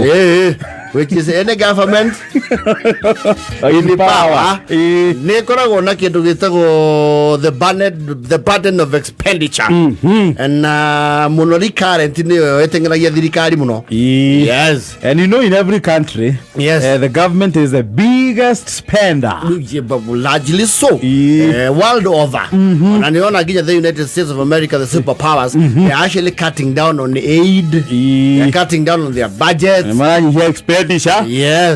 Ĩĩ, which is any government in power nĩ ĩkoragwo na kĩndũ gĩtagwo the burden of expenditure and mũno recurrent nĩyo ĩteng'eragia thirikari mũno. Yes. And you know, in every country, the government is the biggest spender. Yeah, but largely so. World over. Na niona nginya the United States of America, the superpowers, they're actually cutting down on aid. They're cutting down on their budgets. Maranyihia expenditure.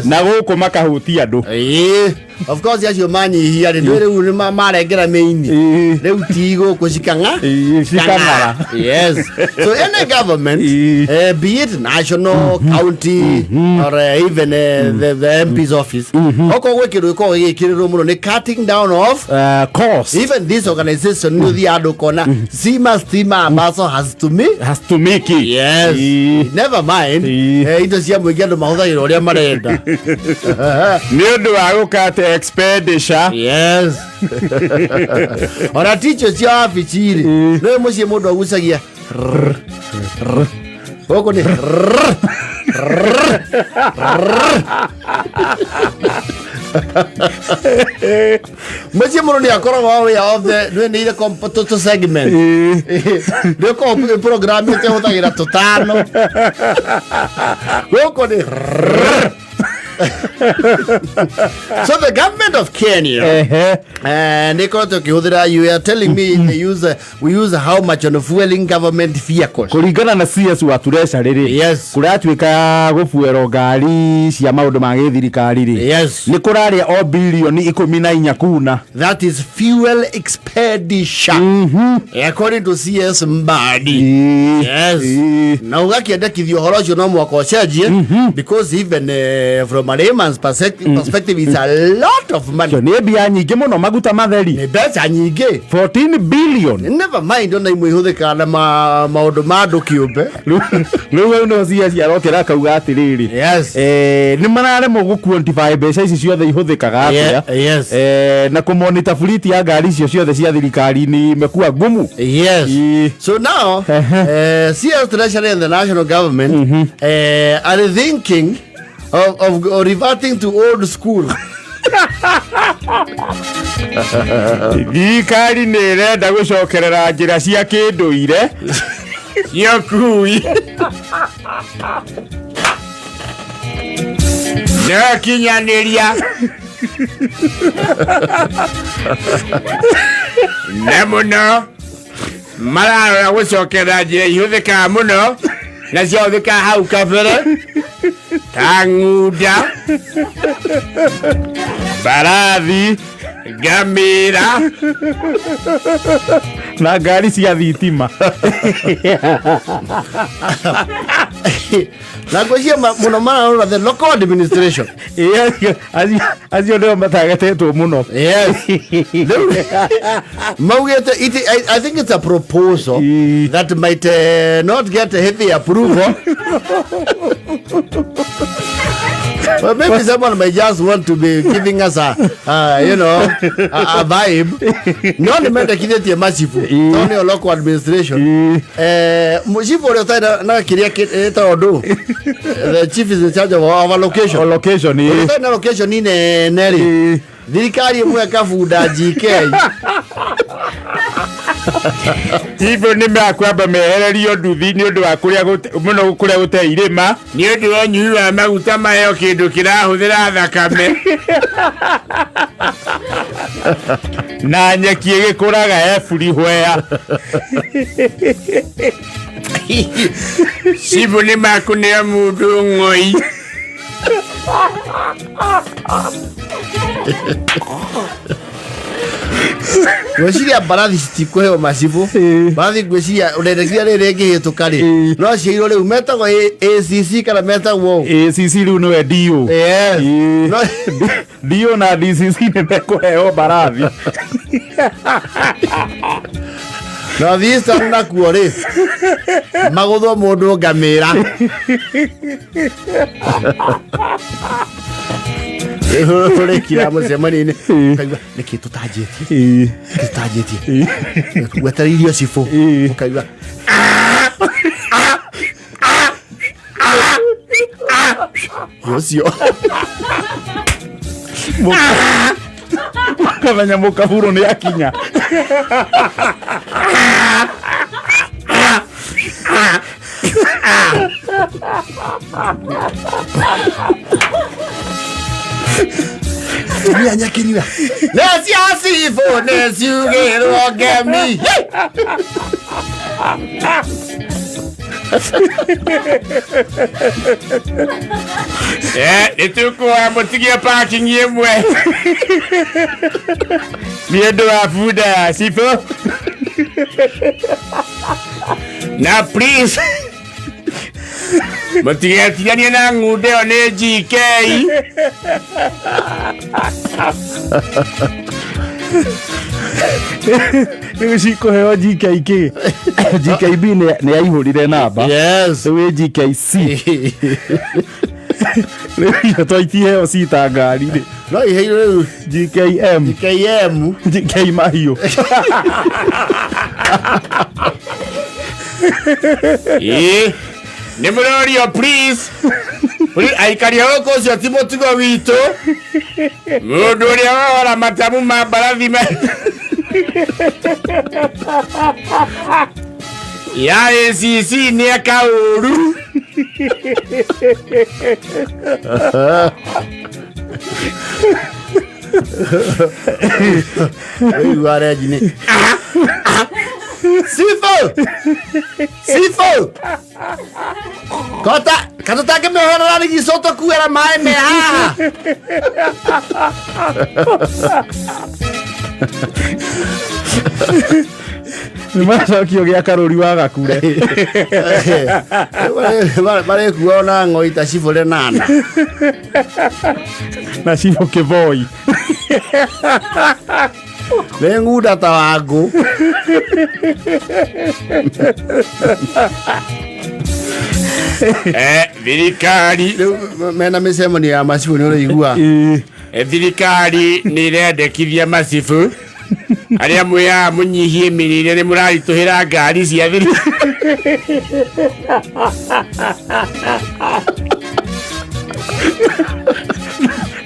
Na gũkũ makahutia andũ. Ĩĩ. Of course acio manyihia rĩ, ndũĩ rĩu nĩ marengera mĩini. Rĩu ti gũkũ cikang'a. Ĩĩ, cikang'ara. Yes. So any government, be it national, county, or even the MP's office, okorwo gwĩ kĩndũ gĩkoragwo gĩgĩkĩrĩrwo mũno nĩ cutting down of cost. Even this organization, nĩ ũthiaga andũ ũkona sima stima ambazo hazitumii Has to make it. Yes. Never mind. Indo cia mũingĩ andũ mahũthagĩra ũrĩa marenda. Nĩ ũndũ wa gũkate expenditure. Yes, ona ticio cia wabici rĩ, nĩwe mũciĩ mũndũ agucagia rrr, rrr. Gũkũ nĩ rrr, rrr, rrr. Mũciĩ mũndũ nĩ akoragwo aware of the nĩ nĩ ile tũ segment nĩ ũkoragwo program ĩte hũthagĩra tũtano, gũkũ nĩ rrr. So the government of Kenya nä ĩkoretwo ĩkĩhũthĩra, you are telling me they use, we use how much on fueling government vehicles? Kũringana na CS wa Treasury rĩ, kũratuĩka gũbuerwo ngari cia maũndũ ma gĩthirikari rĩ, nĩ kũrarĩa o bilioni 14 kuna. That is fuel expenditure according to CS Mbadi. Yes. Na ũgakĩendekithia ũhoro ũcio no mwaka ũcenjie, because even from a layman's perspective it's a lot of money. Cio nĩ mbia nyingĩ mũno, maguta matheri. Nĩ mbeca nyingĩ. 14 billion. Never mind ona imwe ihũthĩkaga na maũndũ ma andũ kĩũmbe. Rĩu hau no CS arokĩra akauga atĩrĩrĩ, nĩ mararemwo gũ quantify mbeca ici ciothe ihũthĩkaga atĩa. Na kũmonitor fleet ya ngari icio ciothe cia thirikari ni imekuwa ngumu. So now, CS Treasury and the national government are thinking of reverting to old school. Thirikari nĩ ĩrenda gũcokerera njĩra cia kĩndũire cia ũkui na kinyanĩria na mũno mararora gũcokerera njĩra ihũthĩkaga mũno na ciahũthĩkaga hau kabere ta ng'unda, mbarathi, ngamĩra na ngari cia thitima. Na ngwĩciria mũno mararora the local administration. Ĩĩ, acio nĩo matagetetwo mũno. Yes. Rĩu, maugĩte I think it's a proposal that might not get heavy approval. Well, maybe someone might just want to be giving us a, you know, a vibe. No nĩ mendekithĩtie macibu tondũ nĩo local administration. Mũcibu ũrĩa ũtarĩ na kĩrĩa tondũ the chief is in charge of our location. O location, ĩĩ. Ũtarĩ na location nene rĩ, thirikari ĩmwe kabunda GK. Hivyo nĩ mekwamba mehererio nduthi nĩ ũndũ wa kũrĩa mũno kũrĩa gũtarĩ irĩma nĩ ũndũ wa ũnyui wa maguta, maheo kĩndũ kĩrahũthĩra thakame na nyeki ĩgĩkũraga everywhere. Cibũ nĩ makũneo mũndũ ng'oi. Ngwĩciria mbarathi citikũheo macibũ. Mbarathi ngwĩciria ũrendekithia rĩrĩ rĩngĩhĩtũka rĩ, no ciĩirwo rĩu metagwo ACC kana metagwo ũũ? ACC rĩu nĩwe DO. Yes. DO na DCC nĩ mekũheo mbarathi. North Eastern nakuo rĩ, magũthwo mũndũ ngamĩra. Ũrĩkira mũcemanio-inĩ ũkaigua nĩkĩ tũtanjĩtie, nĩkĩ tũtanjĩtie, wetereirio cibũ, ũkaigua. Ũcio. Mũkamenya mũkaburo nĩ akinya. Tumia nyakinyua. Nĩ cia cibũ nĩ ciugĩrwo ngemi. Nĩ tũkuoya mũtigie parking ĩmwe nĩ ũndũ wa bunda ya cibũ na please mũtigetiganie na ng'unda ĩyo nĩ GK. Rĩu cikũheo GKK. GKB nĩ yaihũrire namba. Yes. Rĩu ĩ GKC. Rĩu icio to itiheo cita ngari rĩ. No iheirwo rĩu. GKM. GKM. GK mahiũ. Ĩĩ nĩ mũrorio, please. Please, aikari a gũkũ, ũcio ti mũtugo witũ. Mũndũ ũrĩa wahora matamu ma mbarathi ya ACC nĩ eka ũru. Rĩu arenji nĩ Sifo! Sifo! Kota, katũtangĩmĩoherera rigicũ tũkuĩra maĩ me haha. Nĩ macokio gĩa karũri wa gakure. Marĩkuo na ng'oi ta cibũre nana. Na cibũ kĩboi. Nĩ ng'unda ta wangũ. Thirikari Rĩu mena mĩcemanio ya macibũ nĩ ũraigua. Thirikari nĩ ĩrendekithia macibũ arĩa mwĩaga mũnyihie mĩrĩre, nĩ mũraritũhĩra ngari cia thirikari.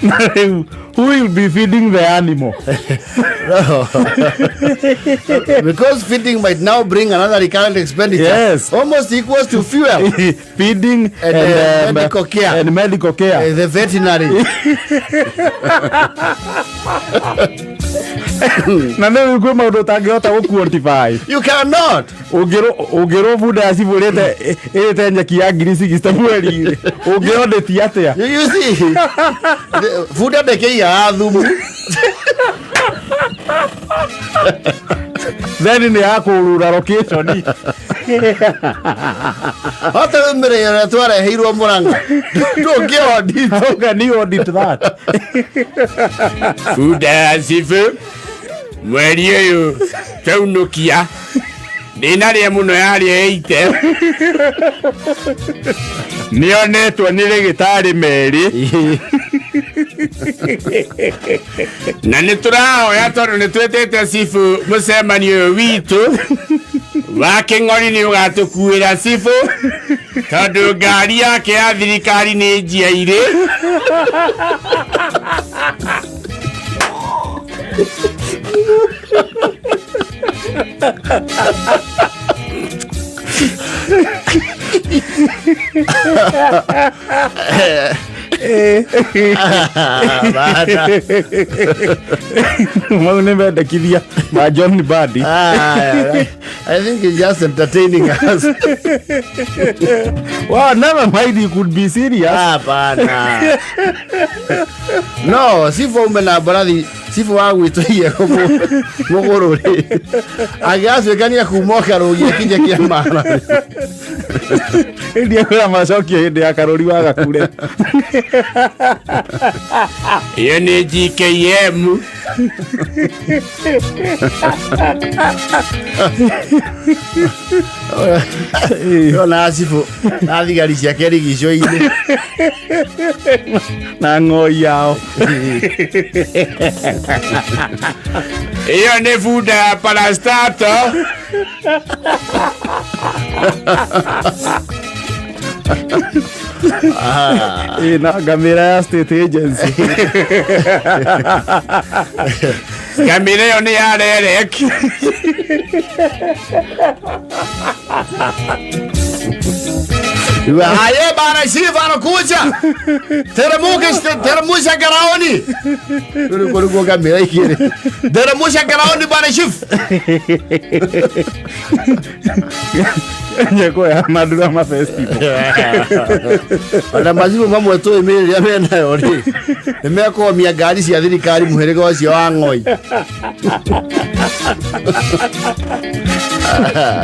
Na rĩu who will be feeding the animal? Because feeding might now bring another recurrent expenditure. Yes. Almost equals to fuel. Feeding and, medical care. And medical care. The veterinary. Na nĩ kwĩ maũndũ ũtangĩhota gũ quantify. You cannot. Ũngĩrwo bunda ya cibũ ĩrĩte nyeki ya 60,000 mweri rĩ, ũngĩondĩti atĩa? You see, bunda ndĩkĩigaga thumu. Then nĩ ya kũrura location. Hata rĩu mĩrĩo ĩrĩa twareheirwo Mũrang'a ndũngĩaudit. How can you audit that? Bunda ya cibũ mweri ũyũ twaunũkia ndĩnarĩa mũno yarĩa ĩite nĩonetwo nĩ rĩgĩtarĩ merĩ na nĩ tũrahoya tondũ nĩ twĩtĩte cibũ mũcemanio ũyũ witũ wa kĩng'ori nĩ ũgatũkuĩra cibũ tondũ ngari yake ya thirikari nĩ njiairĩ. Bana. Mau nĩ mendekithia ma John Badi. Ah, I think he's just entertaining us. Well, never mind, he could be serious. Hapana. No, sifo ume na mbarathi cibũ wa gwitũ iye mũgũrũ rĩ angĩgacuĩkania kuma o karũgi akinye kĩa mara. Ĩndĩ akwĩra macokio hĩndĩ ya karũri wa gakure. Ĩyo nĩ GKM. Ona cibũ na thigari ciake rigico-inĩ. Na ng'oi yao. Ĩyo nĩ bunda ya parastato. Ĩ, na ngamĩra ya state agency. Ngamĩra ĩyo nĩ ya rerek. Aye bana, chief anakuja. Teremuka, teremusha garaoni. Rĩu ngamĩra igĩrĩ. Teremusha garaoni bana chief. Nyeko ya Mandurama Festival. Ona macibũ mamwe tũĩ mĩrĩ ĩrĩa menayo rĩ, nĩ mekomia ngari cia thirikari mũhĩrĩga ũcio wa ng'oi.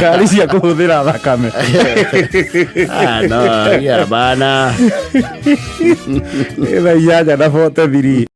Ngari cia kũhũthĩra thakame. Ah, no, yeah, bana. Thaa 8:43.